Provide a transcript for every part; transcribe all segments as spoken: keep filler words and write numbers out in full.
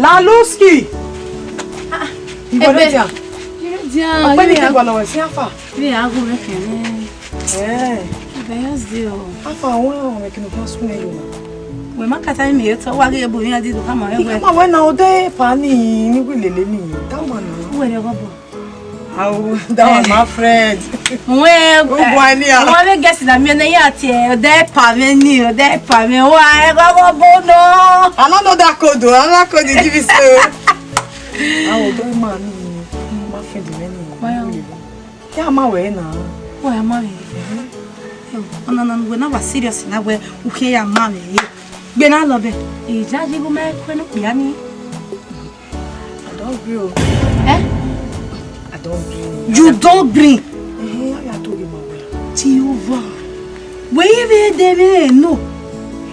Aluski. Ah, you go there. You there? Ọkpẹni ke gbalọ wẹ si afa. Vbe a gho mwẹ kẹnẹ. Eh. Vbe ya zẹ o. Afa, wẹ ọmọ kinu kan sun yo. Wẹ ma kata mi e tọ wa ghe bu yan di do kama wẹ. Kama wẹ na ode pa ni ni wi lele ni. Tama na. Wẹ rẹ gọbọ. Oh, that was my friend. Wẹ. Who boy ni a? Wẹ guess na mi na ya tie. Ode pa mi ni, ode pa mi. Wa e gọbọ no. I don't know that code. I don't know that code. Give it so. Awo do ma ni, ma fẹ di mẹ ni. Why? Ya ma wẹ na. Why ma wẹ? Ọna na wẹ na wa serious na wẹ u khe ya ma wẹ. Gbe na lọ bẹ. Eja ji bu mẹ kwe no pia ni. I don't agree o. Eh? I don't agree. You don't agree? Eh, ya to ge ma wẹ. Jehovah. Wẹ i vbe de vbe no.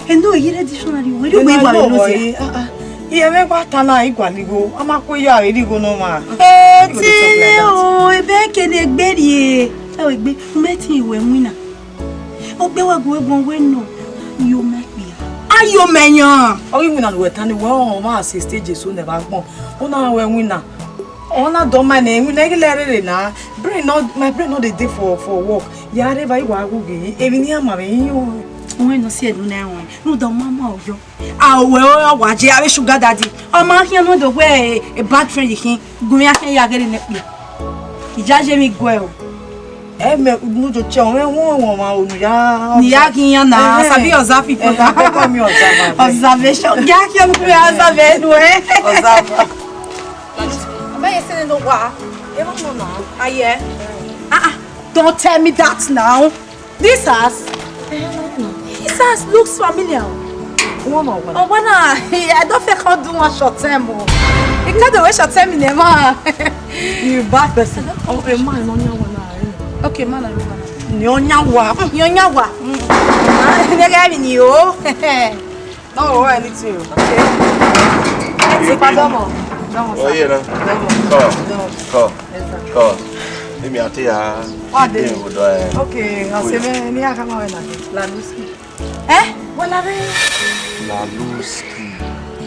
Eno yere dictionary, wẹ i wẹ wa lo se. Ah, ah. Iye mwẹ gba ta na, I gualọ igho. A ma kue ya ghe igho nọ ma. Eti o, ebe kene gbe rrie. Ẹ wẹ gbe, u mẹ ti wẹ winna. Ogbe wa gu egbọn wẹ nọ. Yo mẹ kpia. Ayo mẹ yan. Ọ ghi winna ne uwẹ ta ni wẹ ọ ma se stage so nẹ vbe agbọn. Una wẹ winna. Ọ na dọ ma nẹ, winna ghi lẹ rere na. Brain no, my brain no dey dey for, for work. Ya rre va, I wa ghughe, emwi ne iran ma mwẹ, I yo. Wẹ nọ si ẹre ne u na rẹn, ne u da ọmamọ Ọyọ. A wẹ ọ wa je avbe sugar daddy. Ọ ma khian ne u do wẹ a bad friend khin, gu mwẹ khian ya ghe ne kpia. I ya ye emwi guẹ o. Ẹ mẹ ne u do tie ọmwẹ wọn wọn ma o, ne u ya. Ne I ya ghi yan na, sabi observe people na. Ẹ, ẹ, ẹ, observation. Ya khian ne u ya observe nuẹ. Observe. Am I saying no wa? Ẹ ma nọ na. Aye. Ah, ah, don't tell me that now. This house? This house looks familiar. One of one. Oh, one, ah, I don't feel come do one short term. Oh. You can't do a short term in a man. You bad person. Oh, a man, no, no, no, no. Okay, man, I don't want. Nyonyawa. Nyonyawa. Nigga, me you. No, anything. Okay. Anything, pardon me. Oh, yeah, no. Come, come, come. Let me tell you. What day? Okay, I'll say, man, ni akama wena. Laluski. Eh? Wena re. Laluski.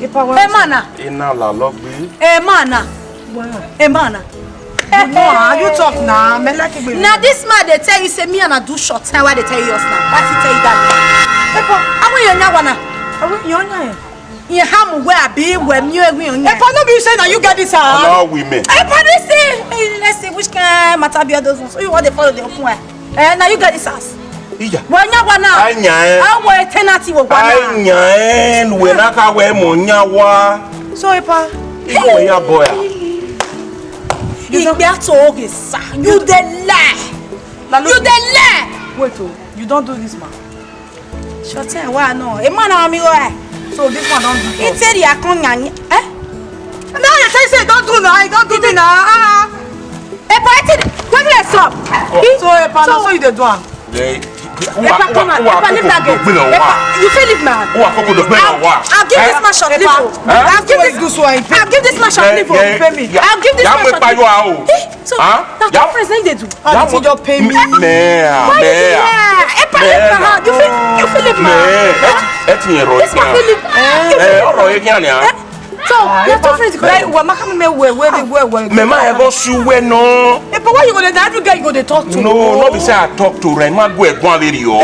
Ipa wa. Emana. Ina la lọgbe. Emana. Emana. You know, how you talk now? Me like it. Now this man they tell you say me and I do short time. Why they tell you us now? Why he tell you that? Epa, awe yo nya wana. Awe yo nya. Ye ham where I be, where me, where me. Epa, no be you say now you get this house. Allow women. Epa, this thing. Let's see which kind matter be all those ones. So you want to follow the open way? Eh, now you get this house. Iya. Wẹ nya wa na. Anya ẹ. A wẹ tenant wẹ wa na. Anya ẹ, wẹ na ka wẹ mọ nya wa. So, Epa. Iye wẹ ya bọ ya. Igbe ato oge sa. You dey lie. You dey lie. Wait o, you don do this man. Short time wa no. A man na mi go eh. So this one don do. He tell you I come nya. Eh? No, I tell you say don't do now. I don't do me now. Ah. Epa, where did I stop? So, Epa, na so you dey do am? Epa, come on. Epa, leave that girl. Epa, you fit leave my hand. I'll give this man short leave. I'll give this, I'll give this man short leave. I'll give this man short leave. So, na conference na you dey do? How did you just pay me? Why did you lie? Epa, leave my hand. You fit, you fit leave my hand. This man fit leave. Eh, ọ̀rọ̀ yẹn kí ni a? So, your two friends go. Wẹ ma ka mi mẹ wẹ wẹ wẹ wẹ. Mẹ ma ẹbọ si wẹ nọ. Epa, why you go dey, na every girl you go dey talk to? No, no be say I talk to, right? Ma gu ẹ̀gbọ́n averi o.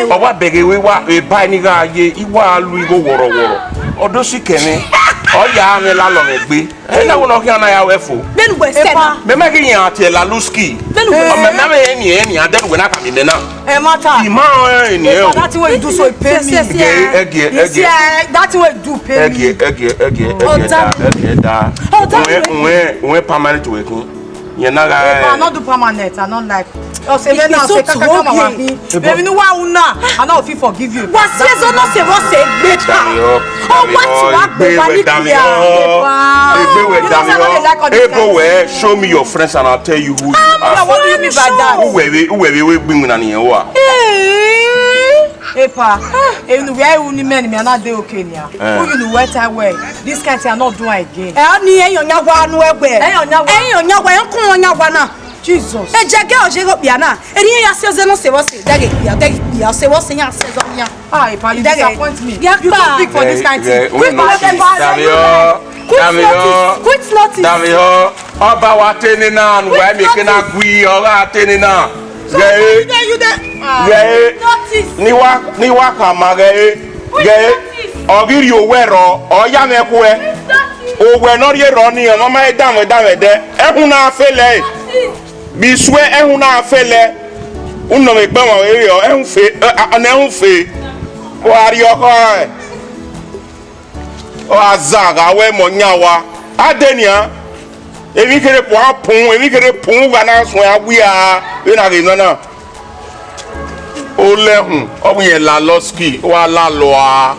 Ọ wa bẹghe we wa, e ba ni gha ye, I wa lu igho wọrọwọrọ. Ọdọ si kẹmẹ. Ọ ya mẹ la lọ mẹ gbe. Ẹ na wo nọ khian na ya wẹ fo. Benu wẹ sẹ na. Mẹ ma ghi yan tie Laluski. Benu wẹ. Ọ mẹ ma mẹ ni eni adẹnu wẹ na ka mi mẹ na. Ẹ ma ta. Ima ẹ ni ẹ o. That thing wey you do so, e pay me. Yes, yes, yeah. Ẹgẹ, ẹgẹ, ẹgẹ. That thing wey you do pay me. Ẹgẹ, ẹgẹ, ẹgẹ, ẹgẹ da, ẹgẹ da. Ọ̀dà mi. Wẹ, wẹ, wẹ permanent wẹ kin. Yẹn na ga. Epa, no do permanent, I no like. Ọsẹ mẹ na ọsẹ kaka kama wa hin. Baby, no wa una. I no fit forgive you. Wa si ẹzọ no se wọ se gbe ta. Ọ wa ti wa gbe wa ni clear. Epa. Egbe wẹ dami ọ. Ebo wẹ, show me your friends and I'll tell you who you are. What do you mean by that? Uwẹ vbe, uwẹ vbe we gbinwin na nìyẹn wa. Epa, enu wẹ u ni mẹ ni mi ana de okay nia. Who you know what I wear? This kind thing I not do again. Ẹ ni eyan nya wa nu ẹgbẹ. Eyan nya wa. Eyan nya wa, eyan kun nya wa na. Jesus. E je ge o je go bia na. Eri ya se ze no se wo se. Dege bia, dege bia, se wo se ya se zo ya. Ah, Epa, you disappoint me. You too big for this kind thing. Which part of the body are you like? Quit notice. Quit notice. Damiọ, ọba wa te nena, ne uwa miẹn ke na gui, ọ gha te nena. Ghẹ e, ghẹ e, ne I wa khama ghẹ e, ghẹ e, ọ ghi rhie owẹ rrọọ, ọ ya mwẹ khuẹ. Owẹ ne ọ rhie rrọọ nii, ọ ma ma danmwẹ danmwẹ dẹ, ẹhun na fẹlẹ ẹre. Vbe isuẹ ẹhun na fẹlẹ, u nọ mwẹ egbe ọmwa vberriọ, ẹhun fe, ọ ne ẹhun fe, ọ gha rrie ọkhọ rẹn. Ọ gha za gha wẹ mọ yan owa. A de nian, emwi kherhe pun a pun, emwi kherhe pun gha na suẹn a wia vbene a ghe nọ na. Olẹhun, ọ wẹ irẹn lalọ ski, wa lalọ a.